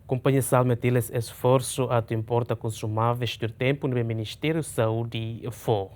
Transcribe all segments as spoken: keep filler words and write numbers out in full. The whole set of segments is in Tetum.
Kompañia Salmetilis esforsu atu importa konsumáveis tuir tempu ne'ebé Ministériu Saúde fó.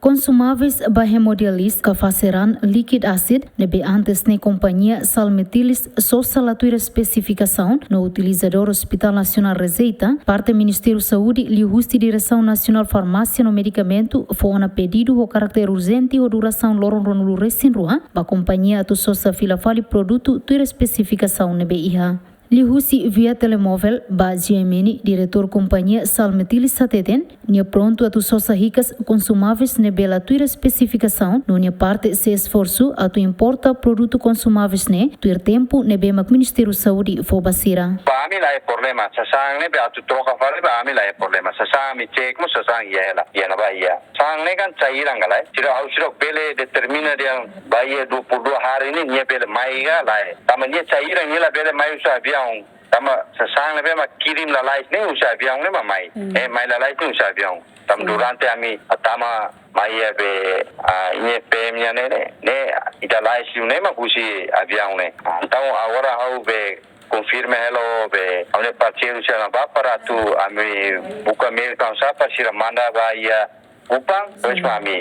Konsumáveis ba hemodiálise ka fase ran liquid acid ne'ebé antes ne'e kompañia Salmetilis sosa la tuir espesifikasaun no utilizadór Hospital Nasionál rejeita, parte Ministériu Saúde liuhusi Diresaun Nasionál Farmásia no Medikamentu fó ona pedidu ho karáter urjente ho durasaun loron ruanulu-resin-rua ba kompañia atu sosa fila fali produtu tuir espesifikasaun ne'ebé iha. Liuhusi via telemóvel ba G M N, diretór kompañia Salmetilis hateten, nia prontu atu sosa hikas konsumáveis ne'ebé la tuir espesifikasaun, no nia parte sei esforsu atu importa produtu konsumáveis ne'e tuir tempu ne'ebé mak Ministériu Saúde fó ba sira. Ba ami lae problema, sasán ne'ebé atu troka fali ba ami lae problema. Sasán ami cek mós sasán iha hela, iha ne'ebá iha. Sasán ne'e kan cairan ka lae. Sira, ha'u sira bele determina dehan ba iha dua puluh dua hari ne'e nia bele mai ka lae. Tanba nia cairan nia labele mai husi aviaun. Tanba sasán ne'ebé mak kirim lalais ne'e husi aviaun ne'e mak mai. Hmm. Eh, mai lalais ne'e husi aviaun. Tanba, hmm, durante ami hatama mai iha be, ah, I N F P M nian ne'e, ne'e, ne'e ida lalais liu ne'e mak husi aviaun ne'e. Entaun agora ha'u be konfirma hela ho be ami-nia parseiru sira ne'ebá para atu ami buka meius ka oinsá para sira manda ba iha Kupang, depois, sin, ami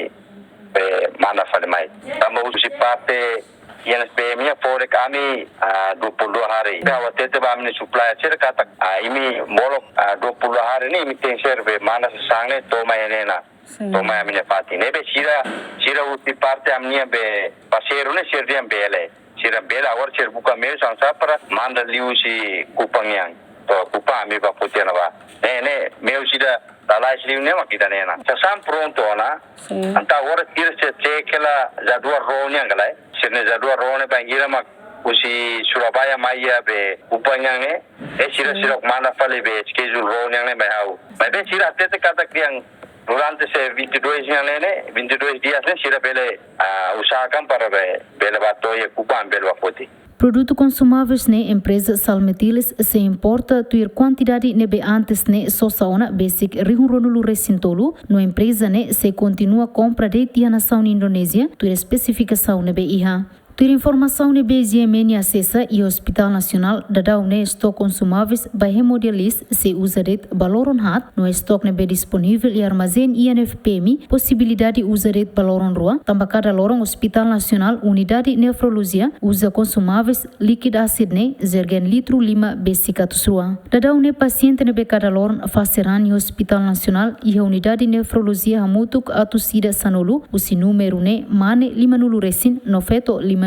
be manda fali mai. Tanba husi parte I N F P M nian fó de'it ami, ah, dua puluh dua hari. Be ha'u hatete ba ami-nia supplier sira katak, ah, imi molok, ah, dua puluh dua hari ne'e imi tenke ser be manda sasán ne'e to'o mai iha ne'e ona. Sin. To'o mai ami-nia fatin. Ne'ebé sira, sira husi parte ami-nia be parseiru ne'e sira dehan bele. Sira bele agora sira buka meius oinsá para manda liuhusi Kupang nian. To'o Kupang ami bá foti iha ne'ebá. Ne'e, ne'e meius ida lalais liu ne'e mak ida-ne'e ona. Sasán prontu ona. Sin. Entaun agora sira sei cek hela jadwal ró nian ka lae. Sira-nia jadwal ró ne'e bainhira mak husi Surabaya mai iha be Kupang nian ne'e. Eh, sira, sin, sira manda fali be schedule ró nian ne'e mai ha'u. Maibé sira hatete katak dehan durante se vinte e dois nian ne'e, vinte e dois dias ne'e sira bele, ah, usahakan para be, bele bá to'o iha Kupang bele bá foti. Produtu konsumáveis ne'e empreza Salmetilis sei importa tuir kuantidade ne'ebé antes ne'e sosa ona besik rihun ruanulu-resin-tolu, no empreza ne'e sei kontinua kompra de'it iha nasaun Indonézia tuir espesifikasaun ne'ebé iha. Tuir informasaun ne'ebé G M N asesa, iha Hospital Nasionál daudaun ne'e estok konsumáveis ba hemodiálise sei uza de'it ba loron haat, no estok ne'ebé disponivel iha armazén I N F P M posibilidade uza de'it ba loron rua, tanba kada loron Hospital Nasionál Unidade Nefrolojia uza konsumáveis liquid acid ne'e jergen litru lima besik atus rua. Daudaun ne'e pasiente ne'ebé kada loron fase ran iha Hospital Nasionál iha Unidade Nefrolojia hamutuk atus ida sanulu, husi númeru ne'e mane limanulu-resin no feto limanulu-resin.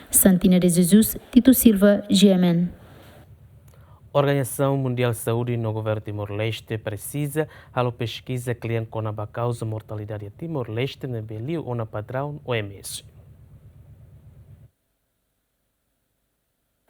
Santina de Jesus, Tito Silva, G M N. Organizasaun Mundiál Saúde no Governu Timor-Leste presiza halo peskiza kle'an kona-ba kauza mortalidade Timor-Leste ne'ebé liu ona padraun O M S.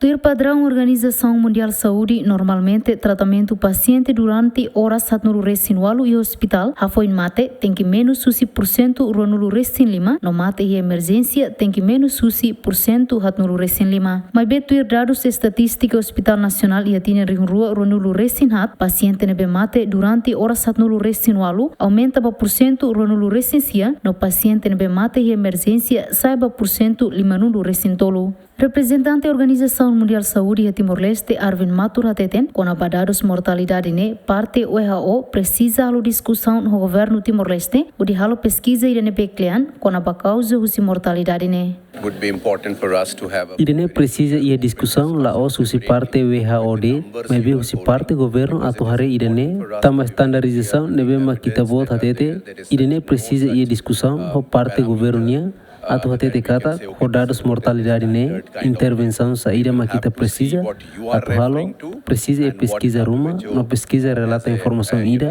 Tuir padraun Organizasaun Mundiál Saúde, normalmente tratamentu pasiente durante oras haatnulu-resin-ualu iha ospitál, hafoin mate tenke menus husi pursentu ruanulu-resin-lima, no mate iha emerjénsia tenke menus husi pursentu haatnulu-resin-lima. Maibé tuir dadus estatístika Hospital Nasionál iha tinan rihun rua ruanulu-resin-haat, pasiente ne'ebé mate durante oras haatnulu-resin-ualu aumenta ba pursentu ruanulu-resin-sia, no pasiente ne'ebé mate iha emerjénsia sa'e ba pursentu limanulu-resin-tolu. Reprezentante Organizasaun Mundiál Saúde iha Timor-Leste, Arvind Mathur hateten, kona-ba dadus mortalidade ne'e, parte W H O presiza halo diskusaun ho governu Timor-Leste, hodi halo peskiza ida ne'ebé kle'an kona-ba kauza husi mortalidade ne'e. Would be important for us to have a Ida-ne'e presiza iha diskusaun la'ós husi parte W H O de'it, maibé husi parte governu atu haree ida-ne'e, tanba estandarizasaun ne'ebé mak ita-boot hatete, ida-ne'e presiza iha diskusaun ho parte governu nian, atu hatete katak ho dadus mortalidade ne'e, intervensaun saida mak ita presiza atu halo, presiza iha peskiza ruma, no peskiza relata informasaun ida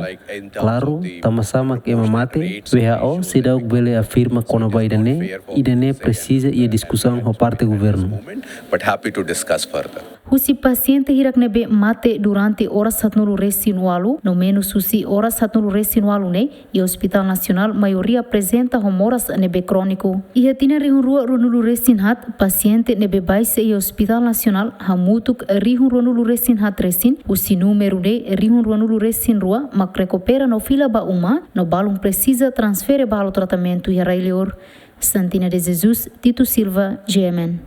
klaru, tanbasá mak ema mate, W H O seidauk bele afirma kona-ba ida-ne'e, ida-ne'e presiza iha diskusaun ho parte governu. But happy to discuss further. Husi pasiente hirak ne'ebé mate durante oras haatnulu-resin-ualu, no menus husi oras haatnulu-resin-ualu ne'e, iha Hospital Nasionál maioria aprezenta ho moras ne'ebé króniku. Iha tinan rihun rua ruanulu-resin-haat, pasiente ne'ebé baixa iha Hospital Nasionál hamutuk rihun ruanulu-resin-haat resin, husi númeru ne'e rihun ruanulu-resin-rua mak rekupera no fila ba uma, no balun presiza transfere ba halo tratamentu iha rai-liur. Santina de Jesus, Tito Silva, G M N.